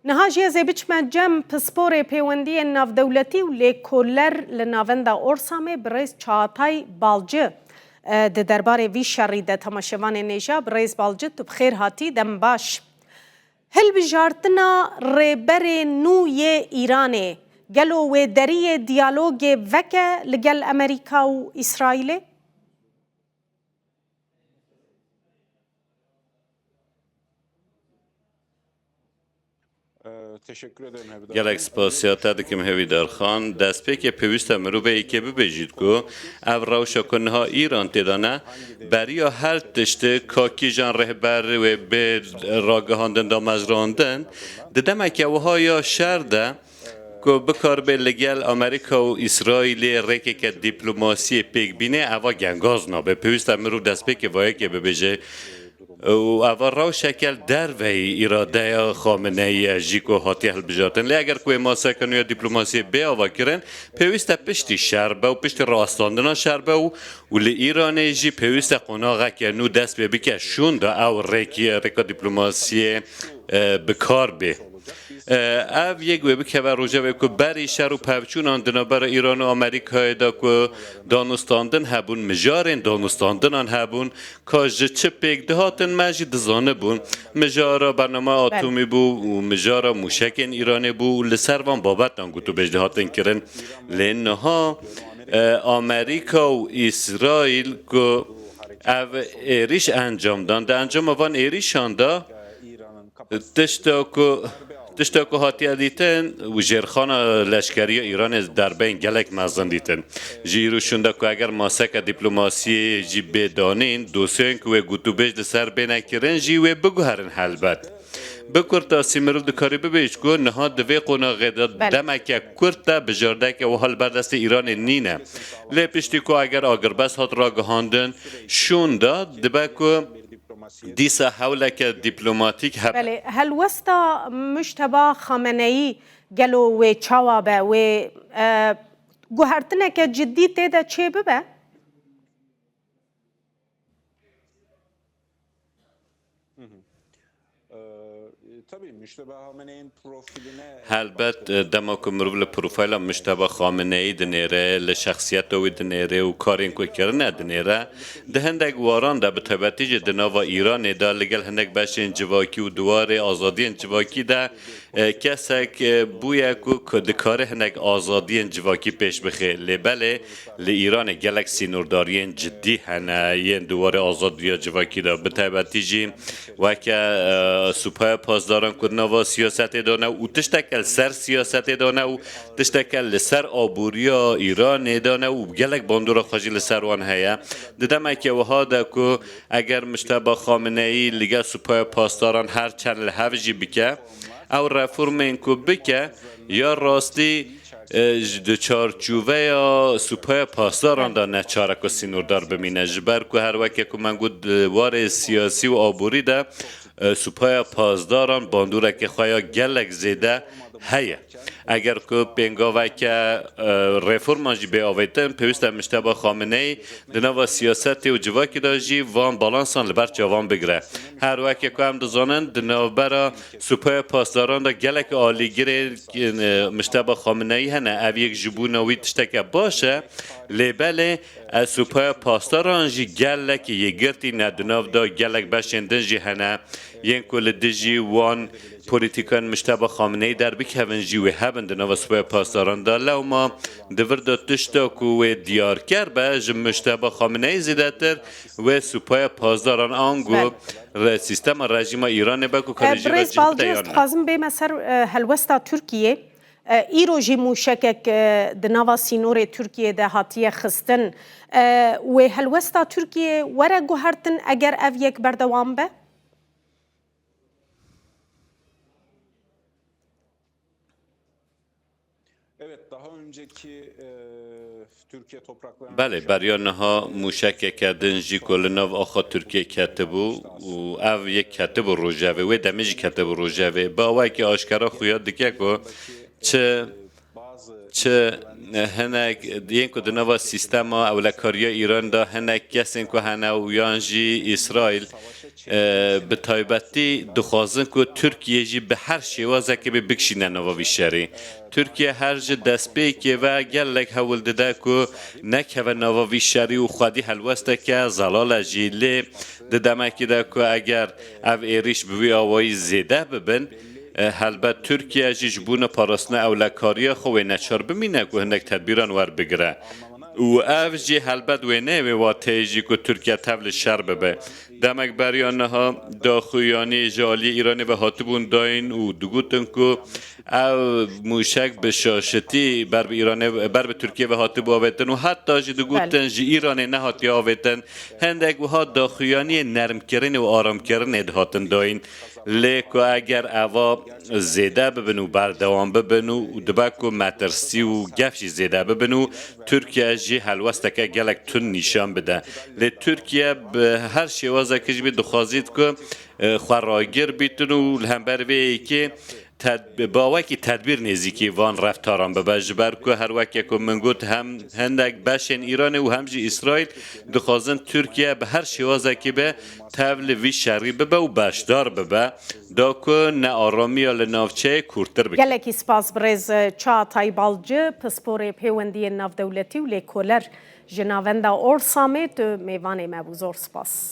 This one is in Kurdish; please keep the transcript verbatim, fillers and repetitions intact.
Niha jî ez ê biçime cem pisporê pêwendiyên navdewletî û lêkoler li Navenda Orsamê birêz Çağatay Balcı, e, di derbarê vî şerî de temaşevanên hêja. Birêz Balcı, tu bi xêr hatî, dem baş. Hilbijartina rêberê nû yê Îranê, gelo wê deriyê diyalogê veke li gel Amerîka û Îsraîlê? Gelek spasiya te dikim Hevîdar Xan. Destpêkê pêwîst e mirovê yekê bibêjît ku ev rewşa ku niha Îran tê de ne, beriya her tiştê ka kîjan rêhber wê bê ragihandin, damezrandin, di demeke wiha ya şer de ku bikaribe li gel Amerîka û Îsraîlê rêkeke dîplomasiyê pêk bîne, eva gengaz nabe. Pêwîst e mirov destpêkê vayekê bibêje. Û eva rewşeke li derveyî îradeya Xameneyî ye jî ku hatiye hilbijartin. Lê eger ku wê maseke nû ya dîplomasiyê bê avakirin, pêwîst e piştî şer be û piştî rastandina şer be û, û li Îranê jî pêwîst e qonaxeke nû dest pê bike şûnda ew rêkî, rêka dîplomasiyê, e, bi kar bê. E, ev yek wê bikeve rojevê ku berî şer û pevçûnan di navbera Îran û Amerîkayê de ku danûstandin hebûn, mijarên danûstandinan hebûn, ka ji çi pêk dihatin me jî dizanibûn. Mijara bernama atomî bû û mijara mûşekên Îranê bû û li ser van babetan gotûbêj dihatin kirin. Lê niha, e, Amerîka û Îsraîl ku ev êrîş encam dan, di encama van êrîşan de tişta ku, tişta ku hatiye dîtin û jêrxana leşkerî ya Îranê derbeyên gelek mezin dîtin. Ji îro şûnda ku eger maseke dîplomasiyê jî bê danîn, dosyayên ku wê gotûbêj li ser bêne kirin jî wê biguherin helbet. Bi kurtasî mirov dikarî bibêjt ku niha di vê qonaxê de demeke kurt de bijardeke wiha li ber destê Îranê nîne. Lê piştî ku eger agirbest hat ragihandin, şûnda dibe ku dîsa hewleke dîplomatîk hebe. Belê, helwesta Mujteba Xameneyî gelo wê çawa be? Wê, e, guhertineke cidî tê de çêbibe? Helbet, e, dema ku mirov li profîla Mujteba Xameneyî dinêre, li şexsiyeta wî dinêre û karên ku kirine dinêre, di hindek waran de, bi taybetî jî di nava Îranê de, li gel hinek beşên civakî û di warê azadiyên civakî de, e, kesek, e, bûye ku, ku dikare hinek azadiyên civakî pêş bixe. Lê belê, li Îranê gelek sînordariyên cidî hene yên di warê azadiya civakî de, bi taybetî jî weke, e, Supaya Pasdaran ku di nava siyasetê de ne û tişteke li ser siyasetê de ne û tişteke li ser aboriya Îranê de ne û gelek bandora xwe jî li ser wan heye. Di demeke wiha de ku eger Mujteba Xameneyî li gel Supaya Pasdaran her çend li hev jî bike, ew reformên ku bike, ya rastî, e, ji di çarçoveya Supaya Pasdaran de neçare ku sînordar bimîne. Ji ber ku her weke ku me got di warê siyasî û aborî de, e, Supaya Pasdaran bandoreke xwe ya gelek zêde heye. Eger ku pêngaveke, e, reforman jî bê avêtin, pêwîst e Mujteba Xameneyî di nava siyasetê û civakî de jî van balansan li ber çavan bigire. Her weke ku em dizanin, di navbera Supaya Pasdaran de gelek alîgirên, e, Mujteba Xameneyî hene. Ev yek ji bona wî tişteke baş e. Lê belê, e, Supaya Pasdaran jî gelek yekgirtî ne, di nav de gelek beşên din jî hene. Yên ku li dijî wan polîtîkan Mujteba Xameneyî derbikevin jî wê hebin di nava Supaya Pasdaran de. Lewma di vir de tişta ku wê diyarker be, ji Mujteba Xameneyî zêdetir wê Supaya Pasdaran ango re-, sîstema rejîma Îranê be ku kare jî re Birêz çi bike Balcı, ez yan ne. Dixwazim bême ser, e, helwesta Tirkiyê. E, îro jî mûşekek, e, di nava sînorê Tirkiyê de hatiye xistin. E, wê helwesta Tirkiyê were guhertin eger ev yek berdewam be? Belê, beriya niha mûşekeke din jî ku li nav axa Tirkiyê ketibû û ev yek ketibû rojevê, wê demê jî ketibû rojevê. Bi awayekî aşkera xuya dike ku çi, çi hinek yên ku di nava sîstema ewlekariya Îran de hinek kesên ku hene û yan jî Îsraîl E, bi taybetî dixwazin ku Tirkiye jî bi her şêwazekê bê bikişîne nava vî şerî. Tirkiye her ji destpêkê ve gelek hewl dide ku nekeve nava vî şerî û xwedî helwesteke zelal e jî. Lê di demekî de ku eger ev êrîş bi wî awayî zêde bibin, e, helbet Tirkiye jî ji bona parastina ewlekariya xwe wê neçar bimîne ku hinek tedbîran werbigire. Û ev jî helbet wê neyê wê wateyê jî ku Tirkiye tev li şer bibe. Demek beriya niha daxuyanî ji aliyê Îranê ve hatibûn dayîn û digotin ku ev mûşek bi şaşitî ber bi Îranê, ber bi Tirkiye ve hatibû avêtin û heta jî digotin Belê. ji Îranê nehatiye avêtin. Hindek wiha daxuyaniyê nermkirinê û aramkirinê dihatin dayîn. Lê ku eger eva zêde bibin û berdewam bibin û dibe ku metirsî û gef jî zêde bibin û Tirkiye jî helwesteke gelek tund nîşan bide. Lê Tirkiye bi her şêwazekî jî bixwazît ku, e, xwe ragir bîtin û li hember vê yekê ted-, bi awekî tedbîr nêzîkî van reftaran bibe. Ji ber ku her weke ku min got hem hindek beşên Îranê û hem jî Îsraîl dixwazin Tirkiye bi her şêwazekî be tev li vî şerî bibe û beşdar bibe, da ku nearamiya li navçeyê kûrtir bike. Gelekî spas birêz Çağatay Balcı, pisporê pêwendiyên navdewletî û lêkoler ji Navenda Orsamê tu mêvanê me bû. Zor spas.